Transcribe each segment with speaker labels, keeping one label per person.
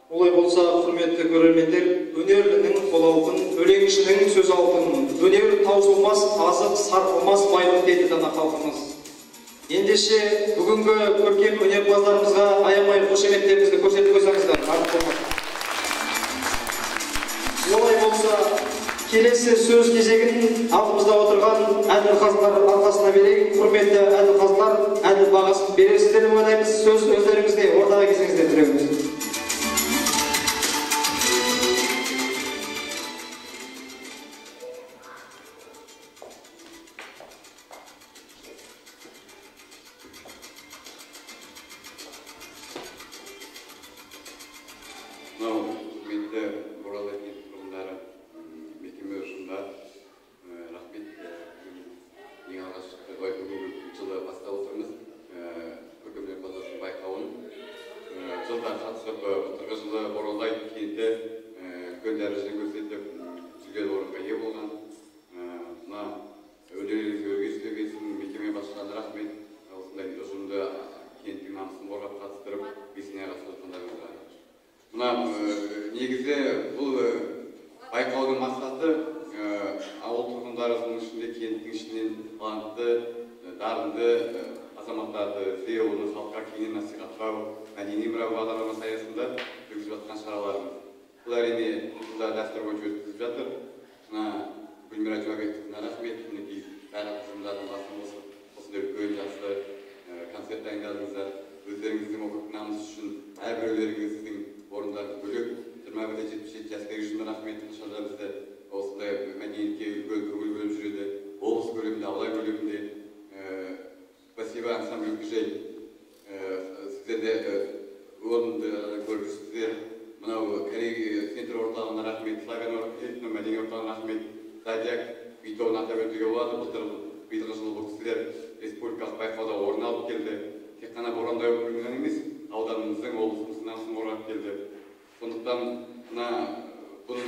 Speaker 1: Олай болса, құрметті көрермендер, өнерлінің қол алтын, өлеңшінің сөз алтын, өнер таусылмас азық, сарқылмас байлық дейді дана халқымыз. Ендеше бүгінгі көркем өнерпаздарымызға аямай қошеметтеріңізді көрсетіп қойсаңыздар, артық болмас. Олай болса, келесі сөз кезегін алдымызда отырған әділ қазылар алқасына берейік. Құрметті әділ қазылар, әділ бағасын бересіздер деп ойлаймыз. Сөз өздеріңізде, ортаға келсеңіздер тілеуіміз.
Speaker 2: Мынау құрметті Боралдай кенті тұрғындары, мекеме ұжымдар, рахмет. Ең алғаш бүгінгі жылы бастап отырмыз көркем өнерпаздардың байқауын. Жылда қатысып, былтырғы жылы Боралдай кенті үлкен дәрежені көрсетіп, жүлделі орынға ие болған. Мына өнеріңізге өрге жүзе берсін, мекеме басшыларына рахмет. Осындай ұжымды кенттің намысын қорғап қатыстырып, белсене қатысып жатқандарыңызға. Мына негізі бұл байқаудың мақсаты ауыл тұрғындары, соның ішінде кенттің ішінен талантты, дарынды азаматтарды іздеу, оны халыққа кеңінен насихаттау, мәдени мұра бағдарламасы аясында жүргізіп жатқан шараларымыз. Бұл әрине жылда дәстүр бойынша өткізіліп жатыр. Мына Гүлмира Жұмабекқызына рахмет, мінекей барлық ұжымдардың басын қосып, осындай үлкен жақсы концерт дайындадыңыздар. Өздеріңіздің округ намысы үшін әрбіреулеріңіздің орындарыңыз бөлек. 21-77 жастағы ұжымына рахмет, қашанда бізді осындай мәдениетке үлкен көңіл бөліп жүреді. Облыс көлемінде, аудан көлемінде. Спасибо ансамбль Күжей. Сіздер де орынды көріп жүрсіздер. Мынау Корей центр орталығына рахмет, Славян этно мәдени орталығына рахмет. Зодиак би тобын атап өтуге болады. Былтыр, биылғы жылы бұл кісілер республикалық байқауда орын алып келді. Тек қана Боралдай округінен емес, ауданымыздың, облысымыздың намысын қорғап келді. Сондықтан мына бұның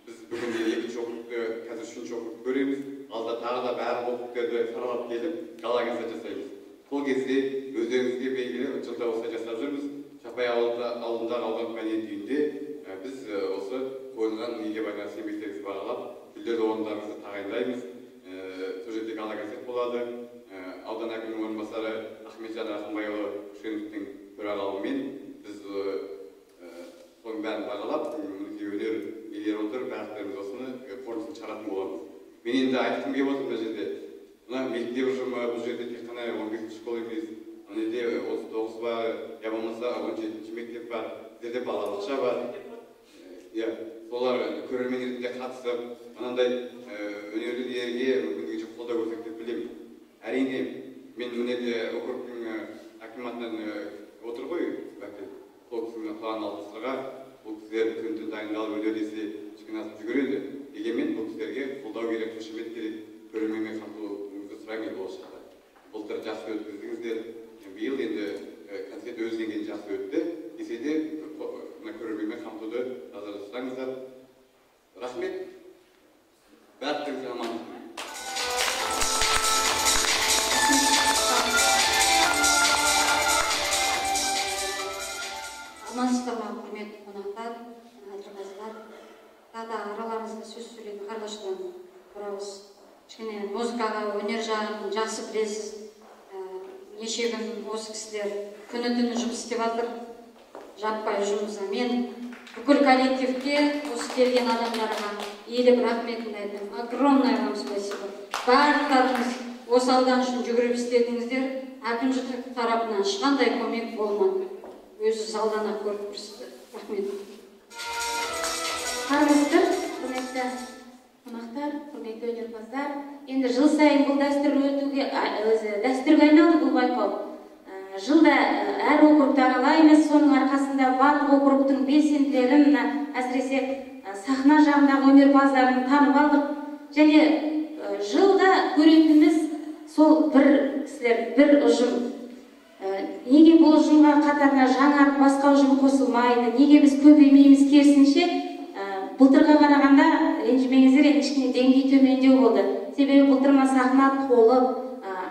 Speaker 2: біз бүгін екінші округті, қазір үшінші округті көреміз. Алда тағы да барлық округтерді саралап келіп, гала концерт жасаймыз. Сол кезде өздеріңізге белгілі, жылда осылай жасап жүрміз. Чапай ауылындағы аудандық мәдениет үйінде біз осы қойылған неге байланысты еңбектеріңізді бағалап, жүлделі орындарыңызды тағайындаймыз. Сол жерде гала концерт болады. Аудан әкімінің орынбасары Ахметжан Рахымбайұлы Күшеновтің төрағалығымен біз соның бәрін бағалап, мінекей өнер иелері отыр, барлықтарымыз осыны қорытындысын шығаратын боламыз. Мен енді айтқым келіп отыр мына жерде. Мына мектеп ұжымы бұл жерде тек қана 15-ші школа емес, мына жерде 39 бар, я болмаса 17-ші мектеп бар, біздерде балабақша бар. Иә, солар көрермен ретінде қатысып, мынандай өнерлі иелерге мүмкіндігінше қолдау көрсетеді деп білемін. Әрине, мен мына жерде округтың әкім атынан отыр ғой уәкіл. Сол кісінің құлағын алып бұл кісілер күн-түн дайындалып өнер десе ішкін асып жүгіреді. Дегенмен бұл кісілерге қолдау керек, қошемет керек, көрерменмен қамтуыңызды сұраймын болашақта. Былтыр жақсы өткіздіңіздер, биыл енді концерт өз деңгейінде жақсы өтті. Десе де мына көрерменмен қамтуды назарда ұстаңыздар. Рахмет. Барлықтарыңызға амандық.
Speaker 3: Амансыздар ма, құрметті қонақтар, әділқазылар. Тағы да араларыңызда сөз сөйлейтін Қарлығашдан бір кішкене музыкаға, өнер жағын жақсы білесіз. Неше күн осы кісілер күні түні жұмыс істеп жатыр, жаппай жұмысы. Мен бүкіл коллективке, осы келген адамдарға иіліп рахметімді айтамын. Огромное вам спасибо. Барлықтарыңыз осы аудан үшін жүгіріп істедіңіздер. Әкімшілік тарапынан ешқандай көмек болмады. Өзі залдан ақ көріп тұрсыздар. Рахмет.
Speaker 4: Армысыздар, құрметті қонақтар, құрметті өнерпаздар. Енді жыл сайын бұл дәстүр өтуге, өзі дәстүрге айналды бұл байқау. Жылда әр округті аралаймыз, соның арқасында барлық округтың белсенділерін, мына әсіресе сахна жағындағы өнерпаздарын танып алдық. Және жылда көретініміз сол бір кісілер, бір ұжым. Неге бұл ұжымға қатарына жаңа басқа ұжым қосылмайды, неге біз көбеймейміз, керісінше былтырға қарағанда, ренжімеңіздер, енді кішкене деңгей төмендеу болды. Себебі былтыр мына сахна толып,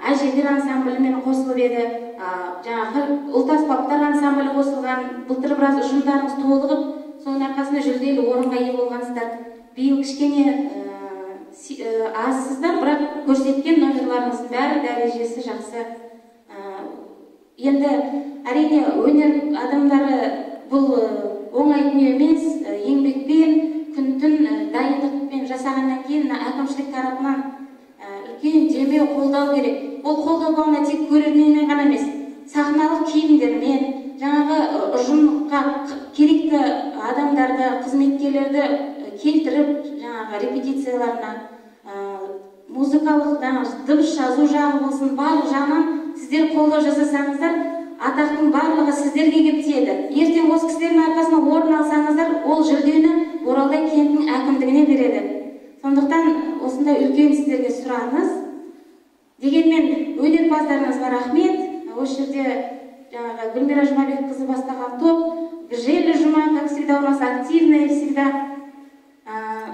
Speaker 4: Әжелер ансамблімен қосылып еді, жаңағы ұлт аспаптар ансамблі қосылған. Былтыр біраз ұжымдарыңыз толығып, соның арқасында жүлделі орынға ие болғансыздар. Биыл кішкене азсыздар, бірақ көрсеткен номерларыңыздың бәрі дәрежесі жақсы. Енді әрине өнер адамдары бұл оңай дүние емес, еңбекпен, күн-түн дайындықпен жасағаннан кейін әкімшілік тарапынан үлкен демеу қолдау керек. Ол қолдау болғанда тек көрерменмен ғана емес, сахналық киімдермен, жаңағы ұжымға керекті адамдарды, қызметкерлерді келтіріп, жаңағы репетицияларына, музыкалық дыбыс жазу жағы болсын, барлық жағынан сіздер қолдау жасасаңыздар, атақтың барлығы сіздерге келіп тиеді. Ертең осы кісілердің арқасында орын алсаңыздар, ол жүлдені Боралдай кентінің әкімдігіне береді. Сондықтан осындай үлкен сіздерге сұраныс. Дегенмен өнерпаздарыңызға рахмет. Осы жерде жаңағы Гүлмира Жұмабекқызы бастаған топ, Гжель ұжымы, как всегда у нас активные всегда.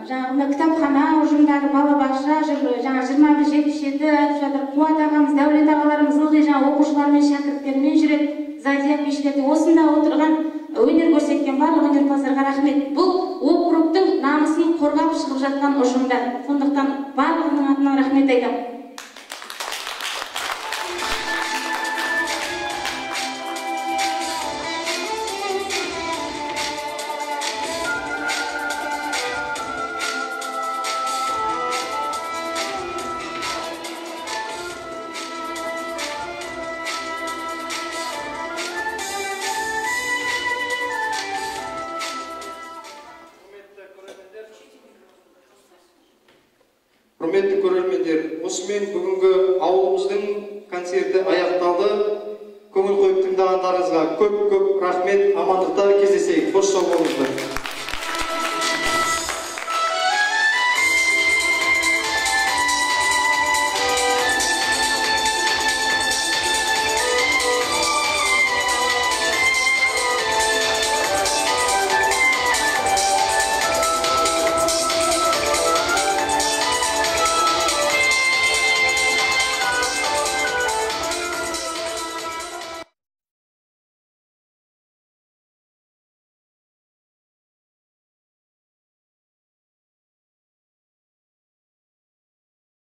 Speaker 4: Жаңағы мына кітапхана ұжымдары, балабақша, жаңа 21-77 айтып жатыр. Қуат ағамыз, Дәулет ағаларымыз ылғи жаңа оқушылармен, шәкірттермен жүреді. Зодиак бишілерде осында отырған өнер көрсеткен барлық өнерпаздарға рахмет. Бұл округтың намысын қорғап шығып жатқан ұжымдар. Сондықтан барлығының атынан рахмет айтамын.
Speaker 1: Құрметті көрермендер, осымен бүгінгі ауылымыздың концерті аяқталды. Көңіл қойып тыңдағандарыңызға көп-көп рахмет. Амандықта кездесейік. Қош сау болыңыздар.